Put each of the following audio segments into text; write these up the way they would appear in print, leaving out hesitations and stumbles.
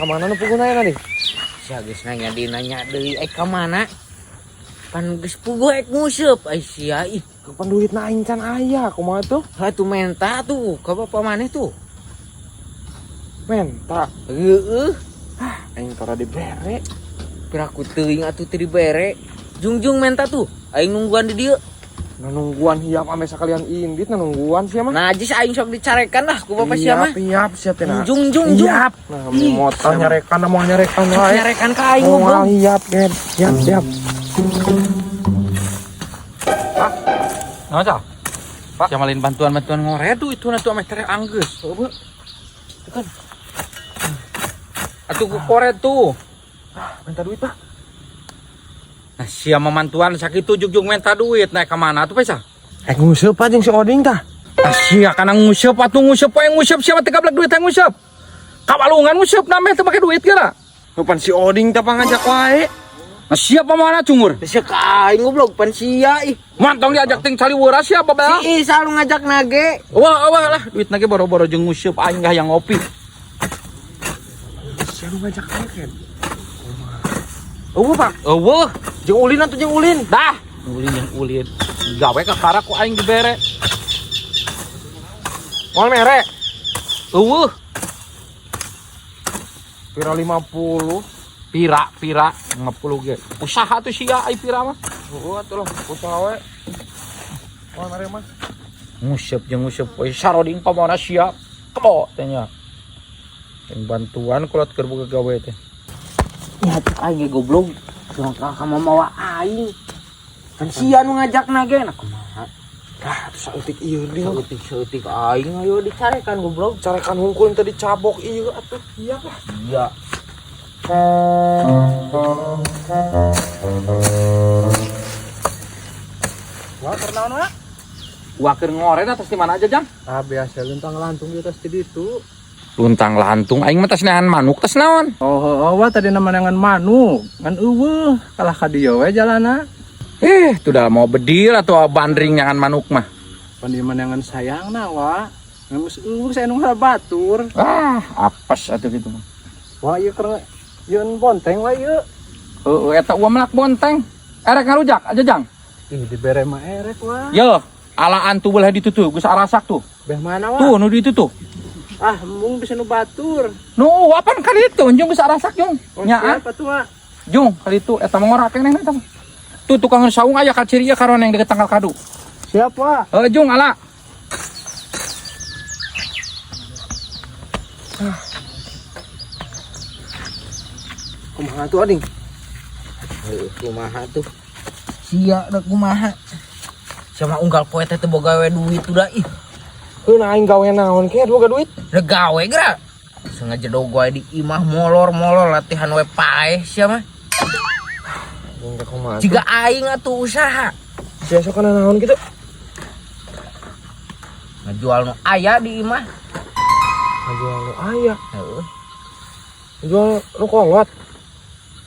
Ka mana nu puguh aya tadi? Sia geus nanya deui nanya deui eh ka mana? Pan geus puguh ek nguseup ai sia ih. Kapan duitna aing can aya, kumaha tuh? Atuh menta tuh ka bapa maneh tuh. Menta. Heeh. Aing tara dibere. Piraku teuing atuh teu dibere. Jungjung menta tuh. Aing nungguan di dieu. Nah nungguan hiap ame sakalian indit nah nungguan sia mah. Nah jis aing sok dicarekan lah ku bapa sia mah. Siap, siap teh nah. Jung jung jung. Siap. Nah, motor nyarekan mau nyarekan Sok wae. nyarekan ka aing Moal goblok. hiap, Ken. Siap, siap. Naon cah? Pak, jamalin bantuan-bantuan ngoredu itu na tuh ameh tere anggeus. Heueuh. Itu kan. Atuh ku koret tuh. Minta duit, Pak. Nah, sia memantuan sakitu jugjug minta duit naik ka mana tuh Paisa? Eh nguseup jeung si Oding tah. Ah, sia kana nguseup atuh nguseup wae nguseup sia mah teu gablek duit teh nguseup. Kawalungan nguseup nameh teu make duit geura. Pan si Oding tah pangajak wae. Nah, siapa mana cungur? Sia ka aing goblok pan sia ih. Mantong diajak ting caliweuras sia babel. Si Isa lu ngajak nage. Wah, wah lah duit nage boro-boro jeung nguseup aing hayang ngopi. Sia nu ngajak wae, Ken. Eueuh, Pak. Eueuh, Jeung ulin atuh jeung ulin. dah. Ulin jeung ulin. Gawe ka karak ku aing dibere. Moal mere. Eueuh, Pira 50. pira pira 50 ge. Usaha tuh sia ai pira mah. Heeh atuh lah, usaha we. Moal mere mah. Nguseup jeung nguseup we saroding pamona sia. Kebo teh nya. Yang bantuan kolot keur boga gawe teh. Ya tuh aing ge goblok. Curang ka mamawa aing. Pan sia nu ngajak nage nah kumaha? Ah, atuh saeutik ieu dia. Saeutik-saeutik aing ayo dicarekan goblok. Carekan hungkul tadi cabok ieu atuh. Iya lah. Iya. Wah, keur naon wa? Wah, keur ngoren atas di mana aja, Jang? Ah biasa luntang lantung di atas di ditu. Luntang lantung aing mah tas neangan manuk tas naon? Oh, oh, wah tadi nama dengan manuk, ngan eueuh kalah ka dieu we jalana. Tuh dah mau bedil atau bandring nyangan manuk mah. Pan ieu mah neangan sayangna wa. Ngan geus eueuh saya nu batur. Ah, apes atuh kitu mah. Wah ieu keur yeun bonteng wa ieu. Heeh, eta uang melak bonteng. Erek ngarujak aja, Jang. Ih dibere mah erek wa. Yo, alaan tuh belah ditu tuh, geus arasak tuh. Beh mana wa? Tuh, nu ditu tuh. Ah embung bisa nu batur. Nu, apaan kali itu? Jung geus arasak, Jung. Oh, Nyaa. siapa tuh wa? Jung, kali itu eta mah ngorak keneh eta mah. Tuh tukang saung aya ka ciri karon yang deket tangkal kadu. Siapa? Heuh, Jung, ala. Kumaha tuh Oding? Heuh, kumaha tuh? Sia da kumaha? Sama unggal poe teh teu boga we duit udah ih. Heuh nah aing gawe naon ke boga duit? Udah gawe geura. Sengaja dog wae di imah molor-molor latihan we paeh sia mah. Aing teh kumaha tuh? Jiga aing atuh usaha. Sia sok kana naon kitu? Ngajual nu aya di imah. Ngajual nu aya. Heeh. Ngajual nu kolot.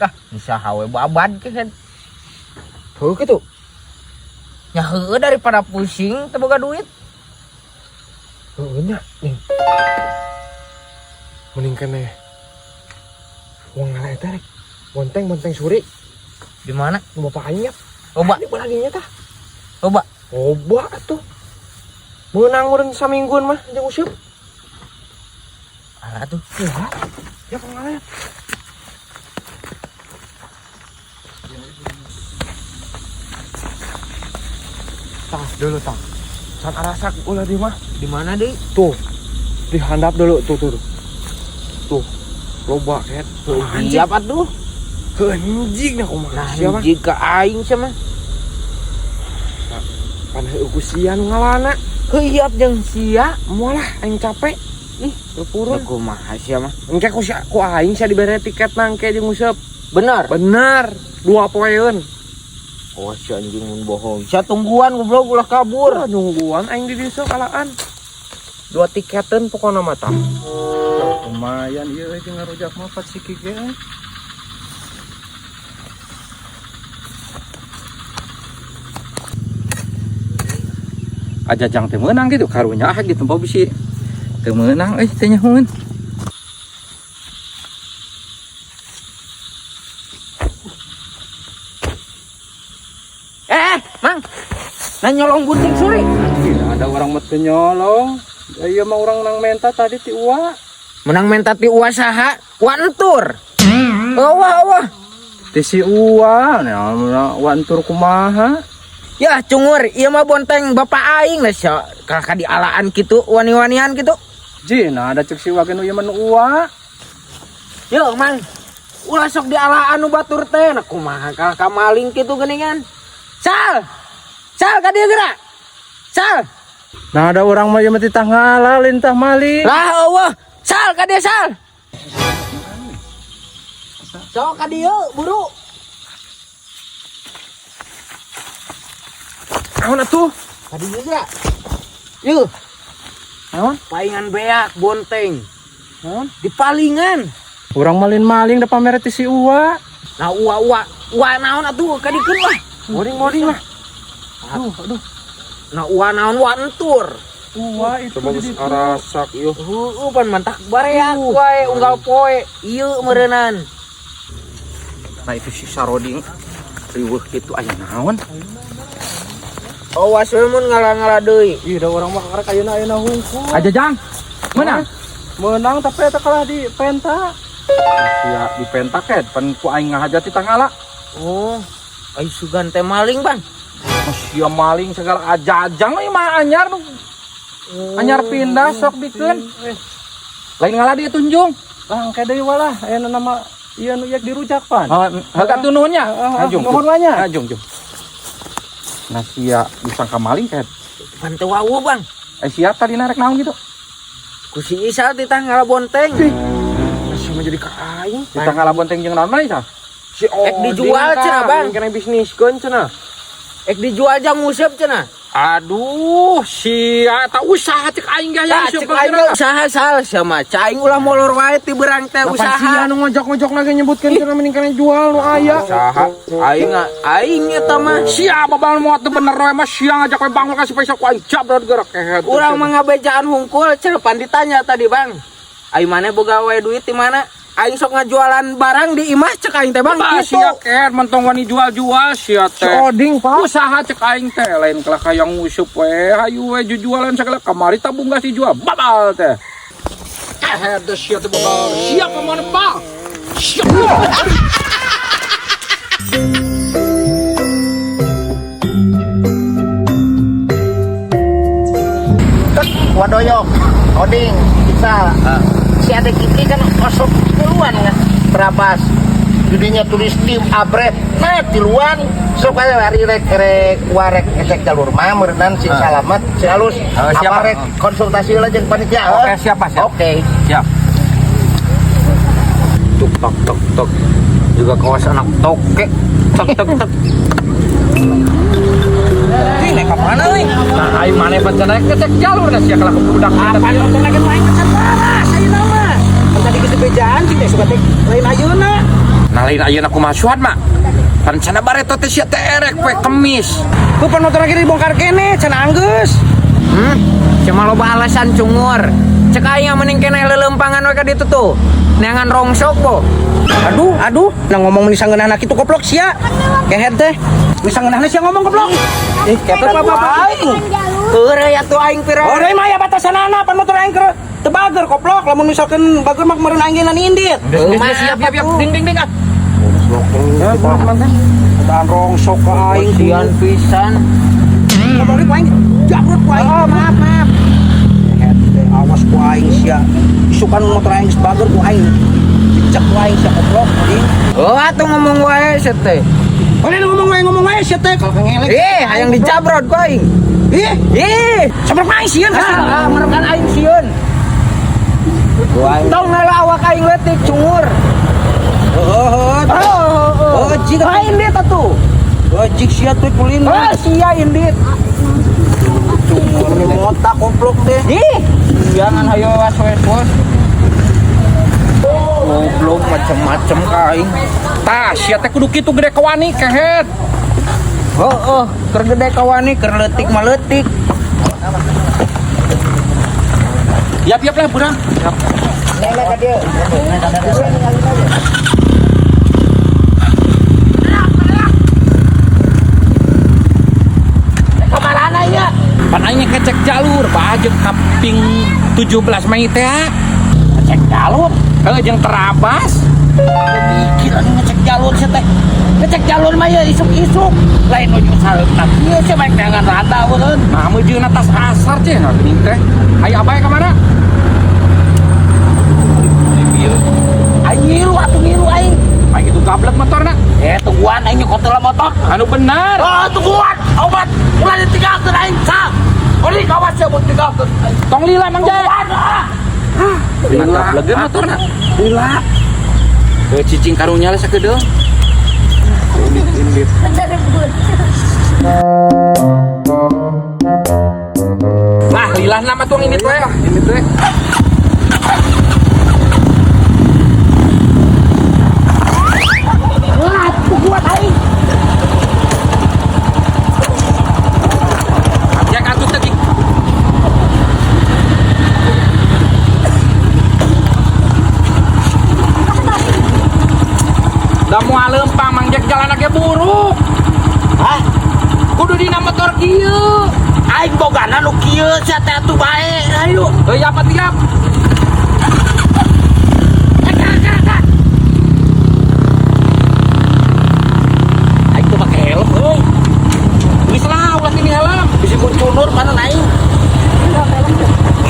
Dah, usaha we babad ke kan. Heuh kitu. Nya heueuh daripada pusing teu boga duit. Heueuh nya, ning. Mending keneh wong ngala eta rek. Bonteng-bonteng suri. Di mana? Nu bapak aing nya. Loba. Ini belah dinya tah. Loba. Loba atuh. Meunang meureun samingguan mah jeung useup. Ala tuh. Ya. Ya pangala. Tah dulu tah. Can arasak ulah di mah. Di mana deui? Tuh. Dihandap dulu tuh tuh. Tuh. Loba ket. Siap atuh. Anjing nah kumaha Nah, sia mah. jika aing sia mah. Pan heueuh ku sia nu ngalana. Heueup jeung sia. Moal lah aing capek. Ih, teu purun. Kumaha sia mah? Engke ku sia ku aing sia dibere tiket nangke jeung useup. Benar. Benar. 2 poeun. Oh, si anjing mun bohong. Sia tungguan goblok ulah kabur. Ulah nungguan aing di dieu sok alaan. 2 tiketeun pokona mah tah. Lumayan ieu euy jeung ngarujak mah pat siki ge. Aja jang teh meunang gitu karunya ah gitu bisi. Teu meunang euy teh nyahoeun. Nah, nyolong bunting suri. Tidak ada orang mah teu nyolong. Ieu mah urang nang menta tadi ti Uwa. Menang menta ti Uwa saha? Uwa entur. Euweuh, euweuh. Ti si Uwa, nah Uwa entur kumaha? Ya cungur, ieu mah bonteng bapak aing lah sia. Kalah dialaan kitu, wani-wanian kitu. Ji, nah ada cek si Uwa ge nu ieu mah nu Uwa. Yo, Mang. Ulah sok dialaan nu batur teh, nah kumaha kalah ka maling kitu geuningan. Sal. Sal ka dieu geura. Sal. Nah ada orang mah ieu mah titah ngala lintah maling. Lah euweuh. Sal ka dieu, Sal. Sok ka dieu, buru. Naon atuh? Ka dieu geura. Yeuh, Naon? paingan beak bonteng. Naon? Dipalingan. Urang malin-maling da pamere ti si Uwa. Nah, uwa uwa uwa naon atuh kadikeun lah. Moding-moding lah. Aduh, aduh. Nah, uwa naon, uwa entur. Uwa itu Coba di geus ditu. arasak ieu. Heueuh, pan mantak bareak wae unggal poe. Ieu meureunnan. Nah itu si Saroding riweuh kitu aya naon? Awas we mun ngala-ngala deui. Ih, da urang mah karek ayeuna ayeuna hungkul. Aja jang. Menang. Menang tapi eta kalah di penta. Sia di pentaket pan ku aing ngahaja ti tangala. Oh, ai sugan teh maling, Bang. Sia maling segala aja-ajang we mah anyar nu. Anyar pindah sok bikeun. Lain ngala dia tunjung. Lah engke deui walah ayeuna nama ieu nu ieu dirujak pan. Oh, heuh atuh nuhun nya. Ajung. Nuhun wa nya. Ajung, jung. Nah sia disangka maling ket. Pan teu wawuh, Bang. Eh sia tadi narek naon gitu? Ku si Isal titah ngala bonteng. Masih mah jadi ka aing. Kita ngala bonteng jeung naon mah Isal? Si Ek dijual cenah, Bang. Kena bisniskeun cenah. Ek dijual jang nguseup cenah. Aduh, sia tak usaha cek aing gaya Tah, cek aing ge usaha sal sia mah. Cek aing ulah molor wae ti beurang teh Usaha usaha. nu ngojok-ngojok lagi nyebutkeun cenah mending kana jual nu aya. Usaha Aing aing eta mah. Sia babal moal teu bener we mah sia ngajak we bangun kasih paisa ku aing jabrot gerak kehet. Urang mah ngabejaan hungkul cenah pan ditanya tadi, Bang. Aing maneh boga wae duit di mana? Aing sok ngajualan barang di imah cek aing teh, Bang. Bah, Gitu. sia kehet mentong wani jual-jual sia Si teh. Oding, Pak. Usaha cek aing teh lain kalah kaya ngusup we hayu we jujualan segala kamari tabung gas dijual babal teh. Kehet teh sia teh babal. Sia pamane bal. Sia. Wadoyok, Oding, Ical. Si Ade Kiki kan osok tiluan kan, berabas. Jadinya tulis tim abret. Nah, tiluan sok aya hari rek rek warek ngecek jalur mah meureunan si salamet, si halus. Siapa? Apa rek konsultasi lah jeung panitia. Oke, siap, Pak, siap. Oke. Siap. Tuk tok tok tok. Juga kawas anak toke. Tok tok tok. Ini ka mana euy? Nah, aing maneh pancen ngecek jalur da sia kalah budak. Apa nonton lagi main ke parah saya nama. Kan tadi geus bejaan sih teh suka teh lain ayeuna. Nah lain ayeuna kumaha suat mah? Pancen bareto teh sia teh erek poe Kemis. Ku pan motor lagi dibongkar kene cenah anggeus. Cuma loba alasan cungur. Cek aing mending keneh leuleumpangan we ka ditu tuh. Neangan rongsok po. Aduh, aduh, nah ngomong meni sangeunahna kitu goblok sia. Kehed teh. Meni sangeunahna sia ngomong goblok. Ih, kehed apa aing. Heureuy atuh aing pira. Oh, mah aya batasanana pan motor aing keur teu bager goblok. Lamun misalkan bager mah meureun aing ge indit. Siap siap siap ding ding ding ah. Tahan rongsok ka aing. Sian pisan. Ngomong ku aing jabrut ku aing. Oh, maaf, maaf. Kehed teh awas ku aing sia. Isukan motor aing geus bager ku aing. Dicek ku aing sia goblok anjing. Oh, atuh ngomong wae sia teh. Oh, ngomong wae sia teh kalau ngelek. Eh, hayang dijabrot ku aing. Ih, Ih, sabar aing sieun ah, merekan aing sieun. Tong ngala awak aing leutik cungur. Oh, Oh, oh, jig lain dit atuh. Jig sia tuh kulin. Oh, sia indit. Cungur motak goblok deh. Ih, jangan hayo was bos. Goblok macem-macem ka aing. Tah sia teh kudu kitu gede kawani kehet. Oh, oh, keur gede kawani, keur leutik mah leutik. Yap yap lah burang. Pan aing ngecek jalur, bah jeung kaping 17 Mei teh. Ngecek jalur. Heuh jeung terabas. Mikir aing ngecek jalur sia teh. Ngecek jalur mah ya isuk-isuk. Lain nuju sareutna kieu sia baik neangan randa eureun. Nah, meujeuhna tas asar ceh nah geuning teh. Hayu abah ka mana? Aing ngilu atuh ngilu aing. Aing itu gablek motorna. Tungguan aing nyokot heula motor. Anu bener. Oh, tungguan. Obat ulah ditinggalkeun aing sah. Oli kawas sia mun tinggalkeun. Tong lila Mang Jack. Tungguan ah. Lila gablek motorna. Lila. Heuh cicing karunya lah sakedeung. Indit. Lah, lila nama tuang ini teh. Ini teh. Lah, tungguan aing. Ya atuh teh. Da moal leumpang Mang Jack jalan ge buruk. Hah? Kudu dina motor kieu. Aing bogana nu kieu sia teh atuh bae. Ayo. Heuh apa tiap? Aing tuh pake helm euy. Geus lah ulah ini helm. Bisi kuncunur mana aing.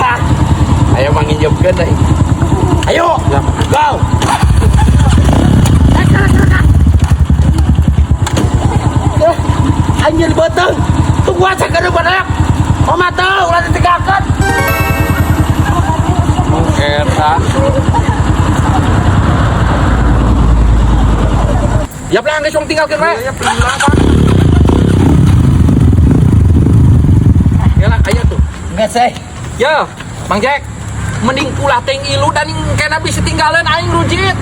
Hah? Ayo manginjemkeun aing. Ayo. Go. Anjir beteng. Tungguan sakedeung badak. Oma teu ulah ditinggalkeun. Eta. Ya lah geus tinggalkeun we. Ya Ya lah aya tuh. Geus eh. Ya, Mang Jack. Mending ulah teh ngilu dan kena bisa tinggalan aing rujit.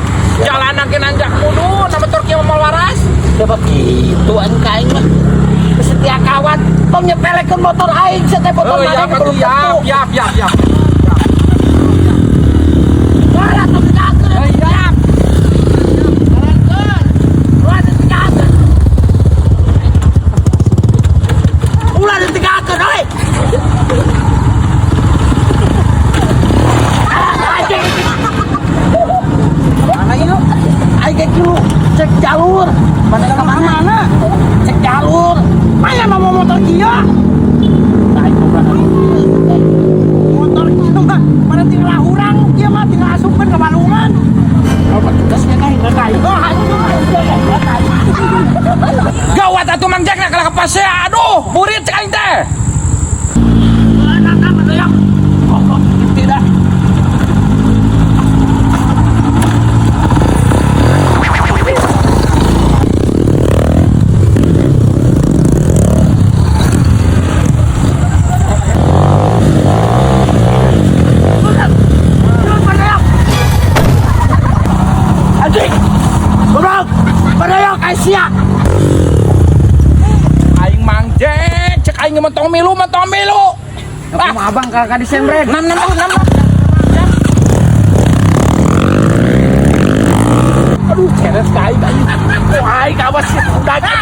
Jalanan ke nanjak mundur, nama motor kieu moal waras. Coba gitu aing ka aing mah. Setia kawan, tong nyepelekeun motor aing sia teh motor Oh, mana ya, belum tentu. Yap, yap, yap. Ulah tong ditinggalkeun. Yap. Ulah ditinggalkeun. Ulah ditinggalkeun euy. Anjing. Mana ieu? Aing ge kilu cek jalur. Mana ka mana? Cek jalur. Maya mau motor kieu? Aing boga motor kieu mah mana tinggal urang kieu mah tinggal asupkeun ka balungan. Oh, petugas nya kain kain. Oh, Gawat atuh Mang Jack nak kalah kepasea. Aduh, burit cek aing teh. Tidak. Anjing. Goblok. Badayok Asia. Aing Mang Jack, cek aing mentong milu, mentong milu. Ah, abang kakak disemret. Nam nam nam. Aduh, ceret ka aing. Wah, aing awas sih udah.